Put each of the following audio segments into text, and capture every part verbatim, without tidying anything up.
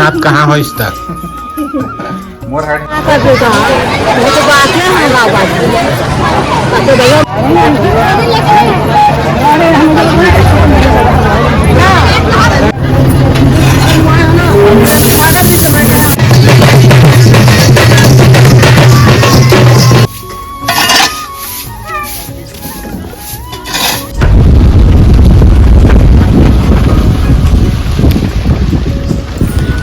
अब कहाँ हो इस तक? मोर हाथ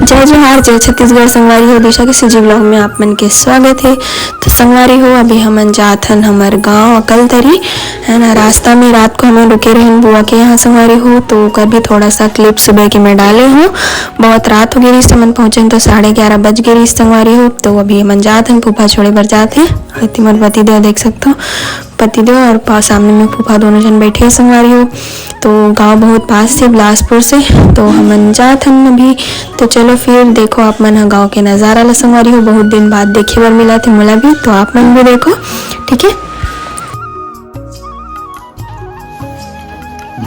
जय जोहार, जय छत्तीसगढ़। संगवारी हो, दिशा के CG vlog में आप मन के स्वागत है। तो संगवारी हो, अभी हमन जात हन हमर गांव अकलतरी, है ना। रास्ता में रात को हमन रुके रहन बुआ के यहाँ संगवारी हो, तो ओकर भी थोड़ा सा clip सुबह के मैं डाले हूँ। बहुत रात हो गई रहिस, हमन पहुँचे तो साढ़े ग्यारह बज गई रहिस संगवारी हो। तो अभी हमन जात हन, फूफा छोड़े बर जात हे। एती मोर पति देव देख सकथो, पति देव और पा-, सामने में फूफा दोनों जन बैठे हे संगवारी हो। तो गांव बहुत पास से बिलासपुर से, तो हमन जात हन अभी। तो चलो फिर देखो आप मन ह गांव के नजारा ला संगवारी हो, बहुत दिन बाद देखे बर मिला थे मोला भी, तो आप मन भी देखो, ठीक है।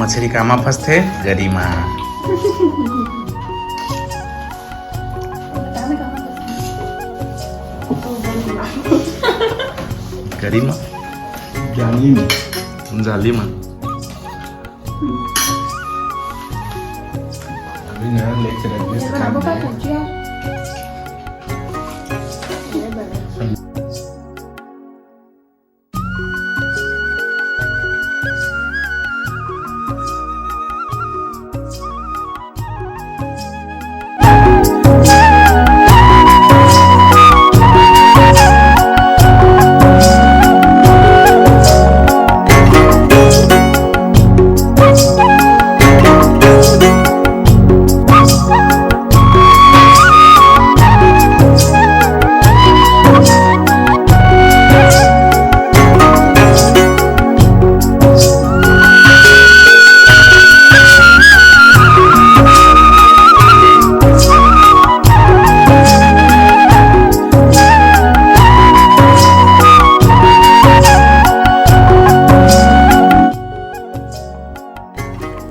मछरी कामा फंसथे? गरी मा। गरी मा। जाली मा। जाली मा। अभी नया लेके रख दे।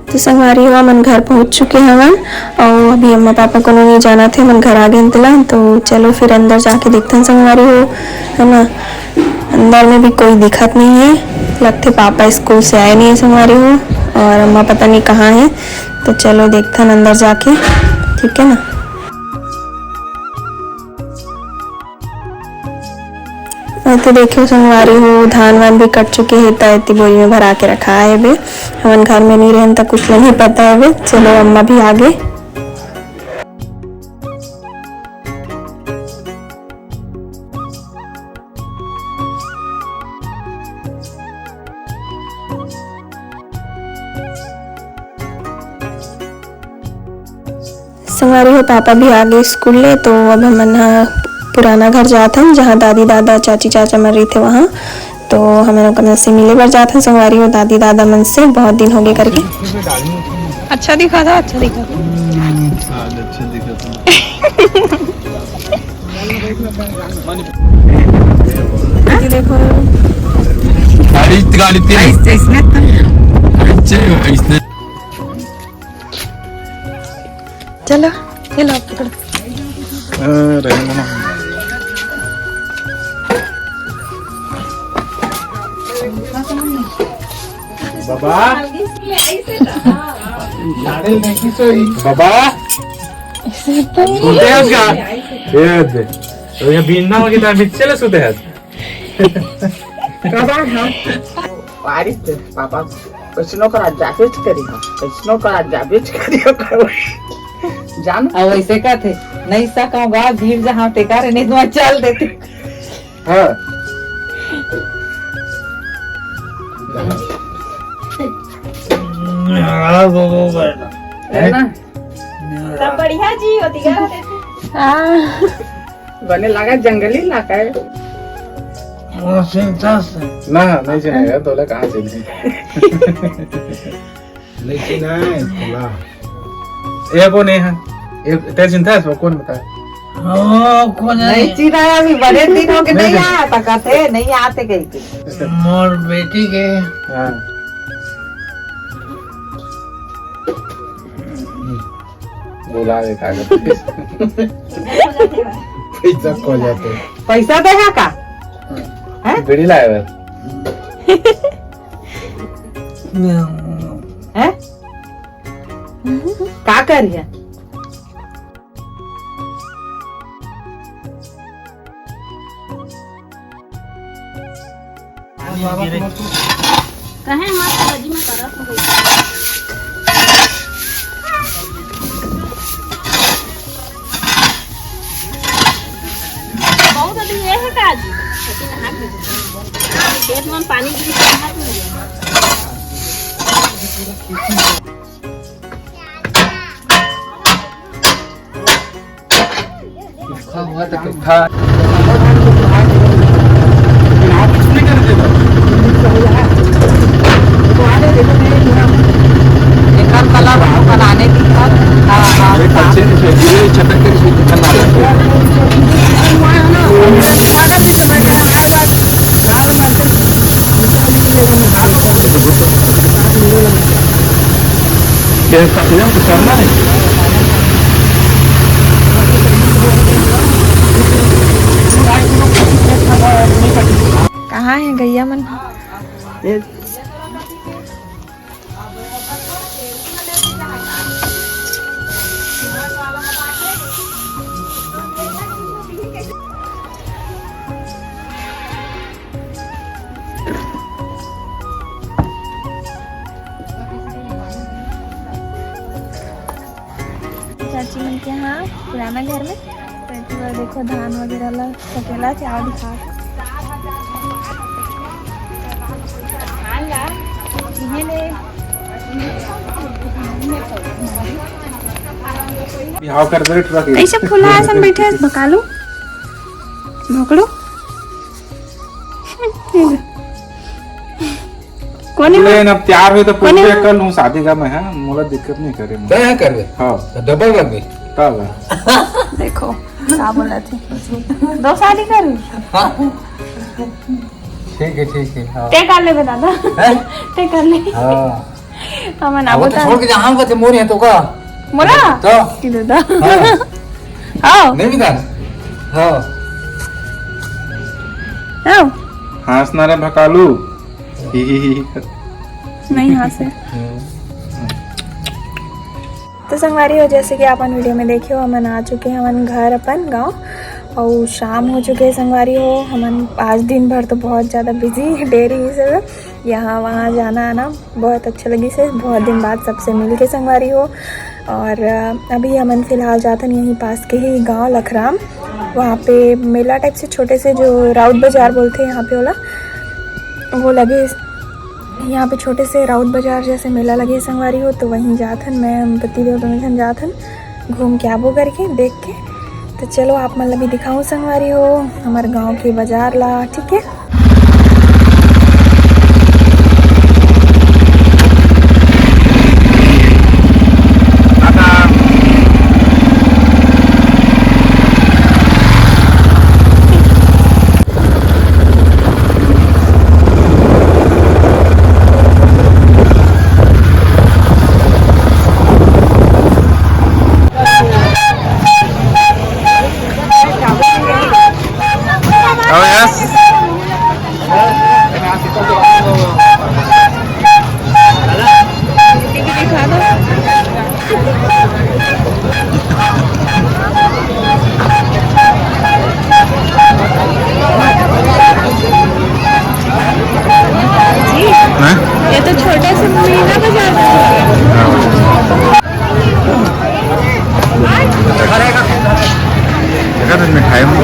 तो संगवारी हो, हमन घर पहुंच चुके हवन, अउ अभी अम्मा पापा कोनो नहीं जाना थे, हमन घर आ गए तेला। तो चलो फिर अंदर जाके देखथन संगवारी हो, है ना। अंदर में भी कोई दिखत नहीं है, लगथे पापा स्कूल से आए नहीं है संगवारी हो, और अम्मा पता नहीं कहाँ है। तो चलो देखथन अंदर जाके, ठीक है ना। एती देखियो संगवारी हो, धान वान भी कट चुके हे, त एती बोरी में भरा के रखा हेबे। हमन घर में नहीं रहन, त कुछ नहीं पता हेबे। चलो, अम्मा भी आ गए। संगवारी हो, पापा भी आ गए स्कूल ले, तो अब हमन ह पुराना घर जात हन, जहाँ दादी दादा, चाची चाचा मन रहिथे वहाँ। तो हमन ओकर से मिले बर जात हन संगवारी हो, दादी दादा मन से बहुत दिन हो गए करके। अच्छा दिखा था, अच्छा दिखा था। आज अच्छा दिखा था। ये देखो। गाड़ी, गाड़ी तेरी। ऐसे, ऐसे। ऐसे, ऐसे। चलो, ये लो, पकड़ो। अरे, बाबा। बाबा। सुते हस का? ये दे। तो ये बिन्ना हो गया, बिच्चे ले सुते हस। बारिश से पापा कैसनो करा जाबेच करी हो, कैसनो करा जाबेच करी हो, करो। जान। अब ऐसे का थे, नहीं सा कहूँ गा, भीड़ जहाँ टेका रहे, नहीं तो मैं चल देती। हाँ। हाँ, वो, वो, वो। है ना? सब बढ़िया जी, होती क्या होते थे? हाँ। बने लगा जंगली इलाका है। वो चिंता से। ना, नहीं चिन्हे यार, तोला कहाँ चिन्हे? नहीं चिन्हा है, तोला। ये कौन है? ये तेरे चिंता है, वो कौन बता? ओ, कौन है? नहीं चिन्हा है, अभी बड़े दिन हो गए, नहीं नहीं चिन्हा। आया, पका थे, नहीं आते कहीं थे। मोर बेटी के। हाँ। बुला ले कागज। पैसा खो जाते। पैसा देगा का? हैं? बीड़ी लाए बर। हैं? का करिया? कहे हमार समझी में करत हो। बहुत अभी ये है काज, लेकिन हाथ में पेट में पानी गिरी तो हाथ में। एकर कला बनाने की कहाँ है गैया मन? चाची मन के यहाँ पुराना घर में, तो एती बर देखो धान वगैरह ला सकेला, चाव दिखा। बिहाव कर दे, थोड़ा ऐसे फुला असन बैठे हस, भकालू, भोकड़ू। कोने ले, अब तैयार होय तो कोने पूछे कर लूं, शादी का मैं, हाँ, मोला दिक्कत नहीं करे। तय है करबे? हाँ। तो डबल रख दे। तब। देखो, का बोला थे? दो शादी कर। हाँ। ठीक है, ठीक है, हाँ। तय कर लेबे दादा। हैं? तय कर ले। हाँ। हमन अब आबो तो ता। छोड़ के जहाँ का थे मोर है तो का? मोला? तो? कि दादा। हाँ। आओ। नहीं बिना। हाँ। आओ। हाँस ना रे भकालू। ही, ही, ही, ही। नहीं हाँसे। हम्म। तो संगवारी हो, जैसे कि आप मन वीडियो में देखे हो, हमन आ चुके हवन घर अपन गाँव, अउ शाम हो चुके हे संगवारी हो। हमन आज दिन भर तो बहुत ज़्यादा बिजी डे रहिस हे, यहाँ वहाँ जाना आना बहुत अच्छा लगिस हे, बहुत दिन बाद सबसे मिल के संगवारी हो। और, अ, अभी हमन फिलहाल जाथन यहीं पास के ही गाँव लखराम, वहाँ पे मेला टाइप से छोटे से जो राउत बाजार बोलथे यहाँ पे ओला, वो लगे। यहाँ पे छोटे से राउत बाजार जैसे मेला लगे संगवारी हो, तो वहीं जाथन, मैं पति देव दोनों झन जाथन, घूम के आबो करके देख के। तो चलो आप मन ला भी दिखाऊँ संगवारी हो हमार गाँव के बाजार ला, ठीक है। Oh, yes. ये तो छोटा सा मीना बाजार है। देखा तो मिठाई में।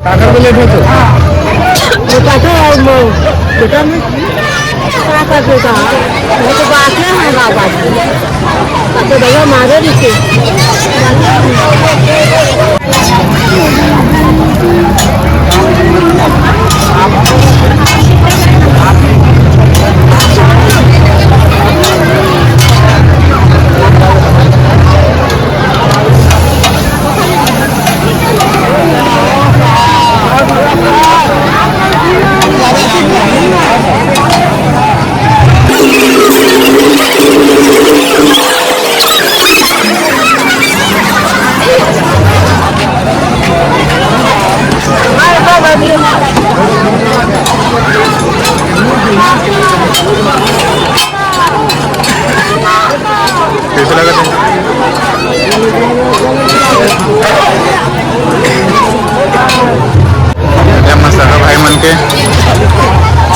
काकर को लेट होतो? वो कहते हैं, वो बेटा में का कर देता है? वो तो बात है, हाँ, बात है। अब तो भैया मारो नीचे। कैसे लगा था? ये मसाला भाई मन के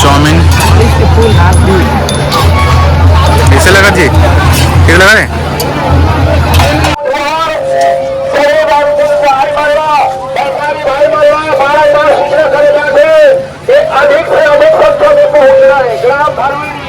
चाउमीन कैसे लगा जी? कैसे लगा रे? अधिक से अधिक संख्या में पहुंचना है। ग्राम धर्मेंद्र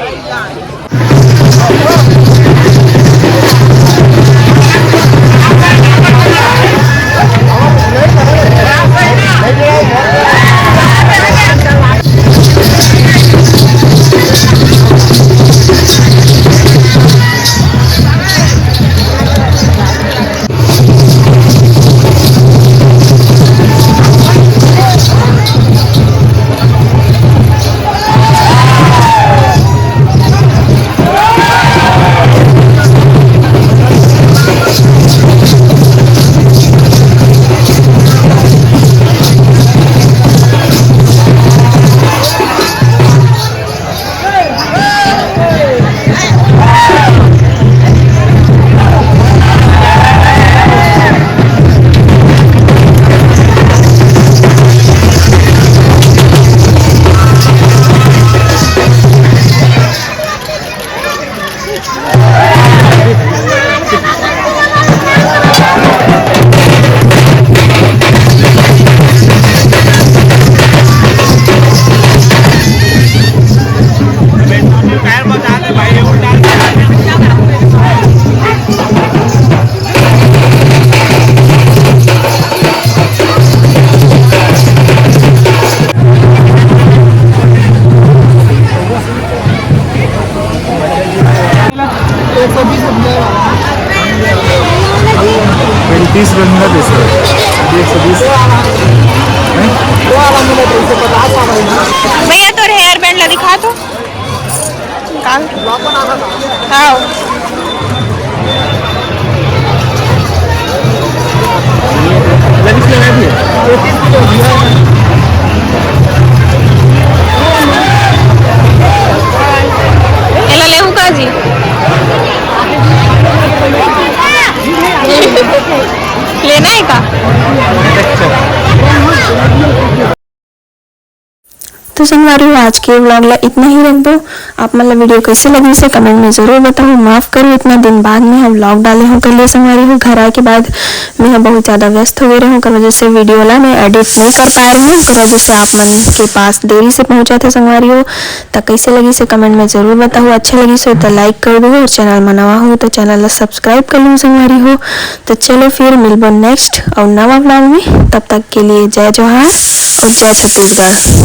पैंतीस रुपये मिला दे सर, एक सौ बीस। भैया, तोर हेयर बैंड ला दिखा तो। काल? हाँ। एला लेहू का जी? लेना है का? तो संगवारी हो, आज के vlog ला इतना ही रखबो। आप मन ला video कैसे लगिस हे, comment में जरूर बताओ। माफ करो, इतना दिन बाद में हम vlog डाले हों, कर लिए संगवारी हो। घर आए के बाद मैं ह बहुत ज्यादा व्यस्त हो गए रहूँ, कर वजह से video ला मैं edit नहीं कर पाए रहूँ, कर वजह से आप मन के पास देरी से पहुँचा थे संगवारी हो। त कैसे लगिस हे, comment में जरूर बताओ। अच्छा लगिस हो त like कर दो और channel में नवा हो त channel ला subscribe कर लो संगवारी हो। तो चलो फिर मिलबो next और नवा vlog में। तब तक के लिए जय जोहार और जय छत्तीसगढ़।